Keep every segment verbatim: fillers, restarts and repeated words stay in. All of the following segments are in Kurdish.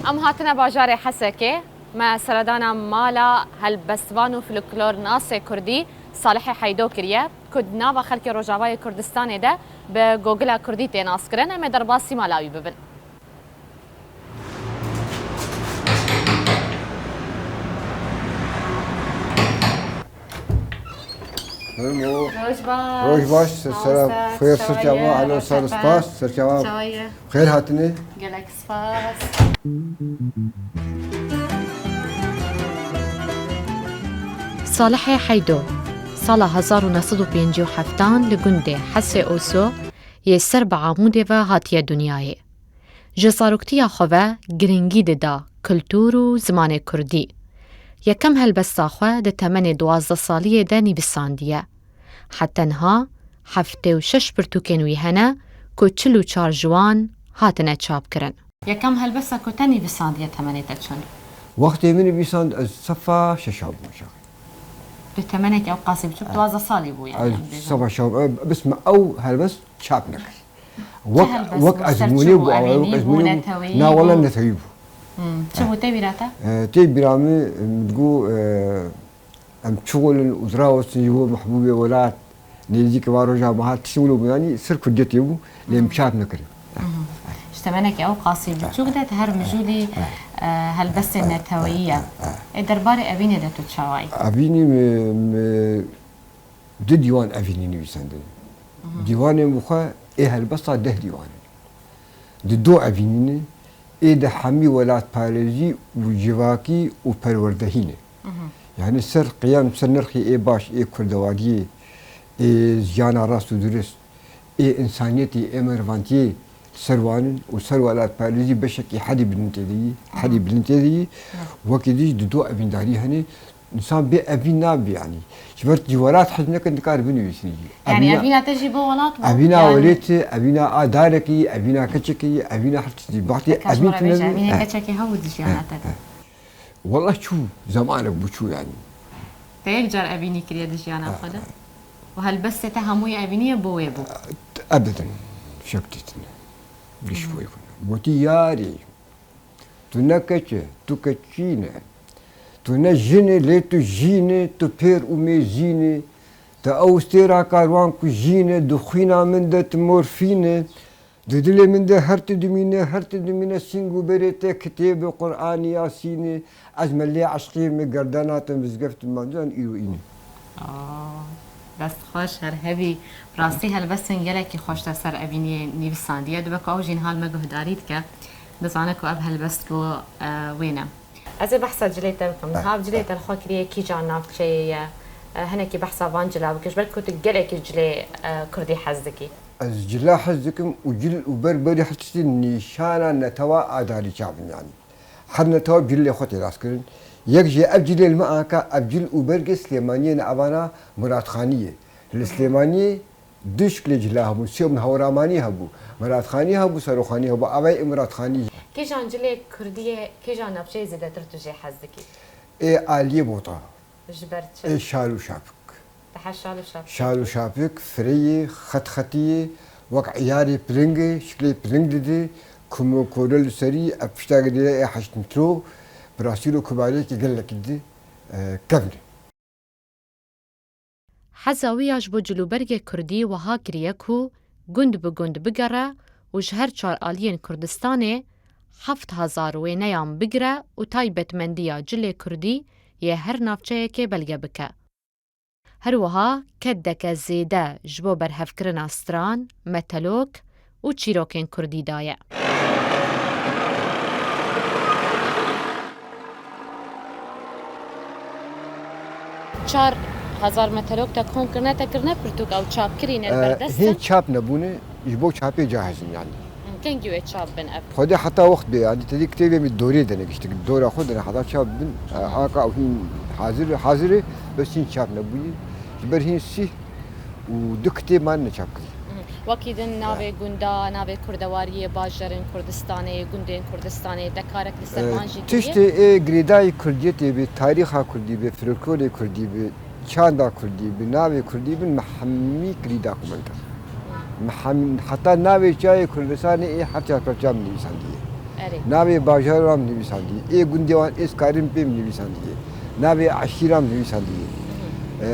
Em hatine bajarê Hesekê, me seredana mala helbestvan û folklornasê kurdî Salihê Heydo kiriye, ku di nava xelkê Rojavayê Kurdistanê de bi gogila kurdî tê naskirin. Em ê derbasî mala wî bibin. Merhaba. Roj baş. Roj baş, ser-, Sağ ol, selam. Ser-, Xêr, çawa serçava, ye? Alo, ser Roşefe. Spas, serçava. Çawa ye? Xêr hatine. Gelek spas. Salihê Heydo, sala hezar û neh sed û pêncî û heftan li gundê Hesê Oso yê ser bi Amûdê ve hatiye dinyayê. Ji zaroktiya xwe ve girîngî dida kultur û zimanê kurdî. Yekem helbesta xwe di temenê duwazdeh saliyê de nîvisandiye. Heta niha heftê û şeş pirtûkên wî hene ku çil û çar ji wan hatine çapkirin. Yekem helbesta ku te nîvisandiye temenê te çend? Wextê min nîvisand ez sefa şeş bûm aşağı. Di temenekî ew qasî biçûk, duwazdeh salî bû yani, Ez em bêjin. Sefa şeş, e, bes me ew helbest çap nekir. Wek, helbest wek bû? Ser çi ezmûnê bû, bû, awa, evînî wek bû, ezmûnê bû. Neteweyî Na, wala bû? Netewî bû. Hmm, çi bû tê bîra te? E, tê bîra min, min digo, e, em çiqolin û dirawestin ji bo mehbûbê welat, nêzîkê va roja me hat, tişt wilo bû, yanî ser kurdiyetê bû, lê em çap nekirin. Mhm. Ji temenekî ew qasî biçûk de, te her mijûlî, e, helbestên neteweyî ye. Ê derbarê evînê de tu çawa yî? Evînî mi, mi, Du dîwan evînî nivîsandin. Mhm. Dîwanên bi xwe ê helbesta deh dîwan in. Di du evînî ne, ê de hemî welatparêzî û civakî û perwerdehî ne. Mhm. Yani ser qiyam, ser nirxê ê baş, ê kurdewariyê, ê jiyana rast û durist, ê însaniyetê, ê merivantiyê ser wan in û ser welatparêzî beşekî herî bilind tê de yî, herî bilind tê de yî. Wekî dî jî di du evîndarî hene, însan bê evîn nabe yanî. Ji ber tu ji welat hez nekin, nikare binivîsî jî. Yani evîna te jî bo welat bû? Evîna welêt, evîna a darekî, evîna keçekî, evîna her tiştî. Wextê evîn tu nebî, evînê keçekê hebû di jiyana te de? Wallah çû, zemanek bû çû yanî. Te yek car evînî kiriye di jiyana xwe de? Û helbestê te hemûyê evînî ye bo wê bû? Ebeden. Şek dîtin. Giş wê bû. Gotî yarê, tu ne keç e, tu keçîn e. Tu ne jin e, lê tu jîn e, tu pêr û mêzîn e. Tu ew stêra karwan ku jîn e, di xwîna min de tu morfîn e. Di dilê min de her tu dimîne, her tu dimîne, sîng û berê te kitêb e, Qur'anî Yasîn e. Ez melê eşqî me, gerdana te mizgeft e, mancan îro îne. Aa, dest xweş, her hebî. Rastî helbestên gelekî xweş te ser evîniyê nivîsandiye. Dibe ku ew jî niha li me guhdarî dike, dizane ku ev helbest bo, e, wê ne. Ez ê behsa cilê te bikim. Niha ev cilê te li xwe kiriye kîjan navçeyê ye? E, hinekî behsa van cila bike, ji ber ku tu gelekî cilê, e, kurdî hez dikî. Ez cila hez dikim û cil û berg berî her tiştî nîşana netewa a darî çav in yanî. Her netewa bi cilê xwe tê naskirin. Yek jê ev cilê li me anka, ev cil û bergê Silêmaniyê ne, evana Miratxanî ye. Li Silêmaniyê du şiklê cila hebûn, sê min Hewramanî hebû, Miratxanî hebû, Seroxanî hebû, avayê Miratxanî. Kîjan cilê kurdî ye, kîjan navçeyê zêdetir tu jê hez dikî? Ê aliyê bota. Ji ber çi? Ê şal û şapik. Daha şal û şapik. Şal û şapik, fireyê, xetxetiyê, wek eyarê piringê, şiklê piring dide, kum û kore li serî, ev pişta girê ê heşt metro, bi rastî lo kubariyekî gelekî dide, e, kevn e. Heza wî ya ji bo cilûbergê kurdî wiha kiriye ku gund bi gund bigere û ji her çar aliyên Kurdistanê heft hezar wêneyan bigire û taybetmendiya cilê kurdî yê her navçeyekê belge bike. Her wiha kedeke zêde ji bo berhevkirina stran, metelok û çîrokên kurdî daye. Çar hezar metelok te kom kirine, te kirine pirtûk ew çap kirîne, li ber dest in? Hîn çap nebûne, ji bo çapê cahiz in yanî. Kengî wê çap bin ev? Xwedê heta wext bê, yanî te dî kitêbê min dorê de negiştik. Dora xwe de ne heta çap bin, e, anka ew hîn hazir, hazir e, bes hîn çap nebûye. Ji ber hîn sîh û du kitêb man neçap kirî. Wekî din navê gunda, navê kurdewariyê, bajarên Kurdistanê, gundên Kurdistanê, te karek li ser van jî kiriye? Tiştê ê girêdayî kurdiyetê bê, tarîxa kurdî bê, folklorê kurdî bê, çanda kurdî bi, navê kurdî bin, me hemî kirî da ku min kir. Me hem-, heta navê çiyayê Kurdistanê ê her çar perça min nivîsandiye. Erê. Navê bajaran nivîsandiye. Ê gundê wan ê skarên pê nivîsandiye. Navê eşîran nivîsandiye. E,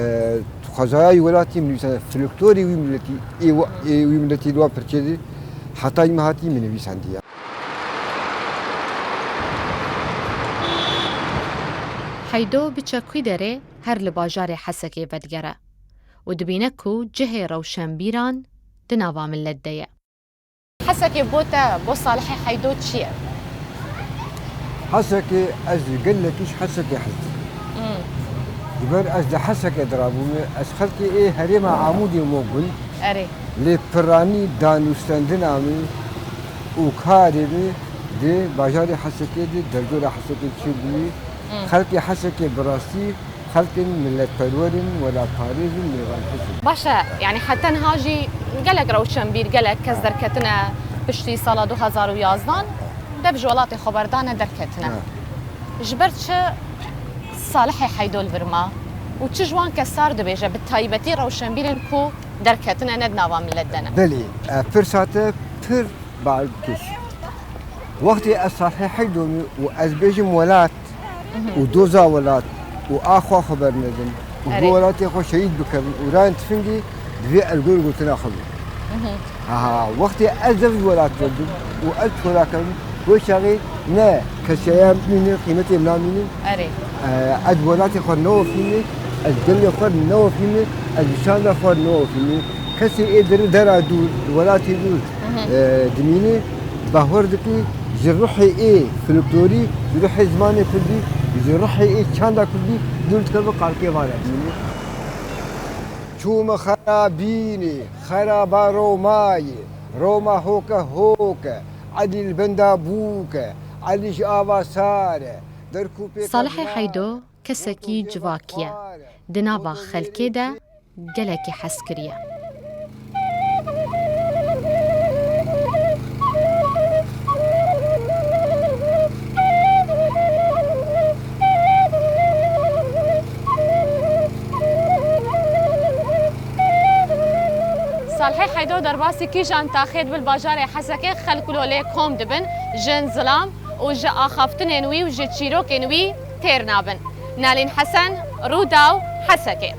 xwezaya welatî nivîsandiye. Folklorê wî miletî, ê wa- ê wî miletî li wan pirçê de heta îmê hatî min nivîsandiye. Heydo biçe Kwîderê her li bajarê Hesekê vedigere û dibîne ku cihê rewşenbîran di nava millet de ye. Hesekê bo te, bo Salihê Heydo çi ye? Hesekê, ez gelekî ji Hesekê hez dikim. Ji ber ez di Hesekê dirabûme, ez xelkê ê herêma Amûdê me gund. Erê. Lê piranî danûstendina min û karê min di bajarê Hesekê de, derdora Hesekê çêbûye. Xelkê Hesekê bi rastî xelkên miletperwer in, welatparêz in, mêvanhis in. Baş e, yanî heta niha jî gelek rewşenbîr, gelek kes derketine piştî sala du hezar û yazdan, dev ji welatê xwe berdane derketine. Ha. Ji ber çi Salihê Heydo li vir ma û çi ji wan kesar dibêje, bi taybetî rewşenbîrên ku derketine ne di nava millet de ne? Belê, e, pirsa te pir baş dikêşî. Wextê ez Salihê Heydo me û ez bêjim welat û doza welat û a xwe xwe bernedim û Erê. bi welatê xwe şehîd bikevim û rayên tifingê divê ez gor gotina xwe bim. Aha, wextê ez dev ji welat derdim û ez çolak im, wê çaxê ne keşeya mînin, qîmetê min namînin. Erê. E, ez welatê xwe newefîme, ez gelê xwe newefîme, ez çanda xwe newefîme. Kesê ê deri dera dûr, welatê dûr, e, dimîne, bahwer dike ji ruhê ê folklorî, ji ruhê zimanê kurdî, ji ruhê ê çanda kurdî dûr dikeve, qalkê vana dimîne. Çûme xera bînê, xeraba Romayê, Roma hoke hoke, Elî li benda bûke, Elî ji ava sar e, derkûpê Salihê Heydo kesekî civakî ye. Di nava xelkê de gelekî hez kiriye. Salihê Heydo derbasî kîjan taxê dibin bajarê Hesekê, xelk wilo lê kom dibin, jin, zilam û ji axaftinên wî û ji çîrokên wî têr nabin. Nalîn Hesen, Rûdaw, Hesekê.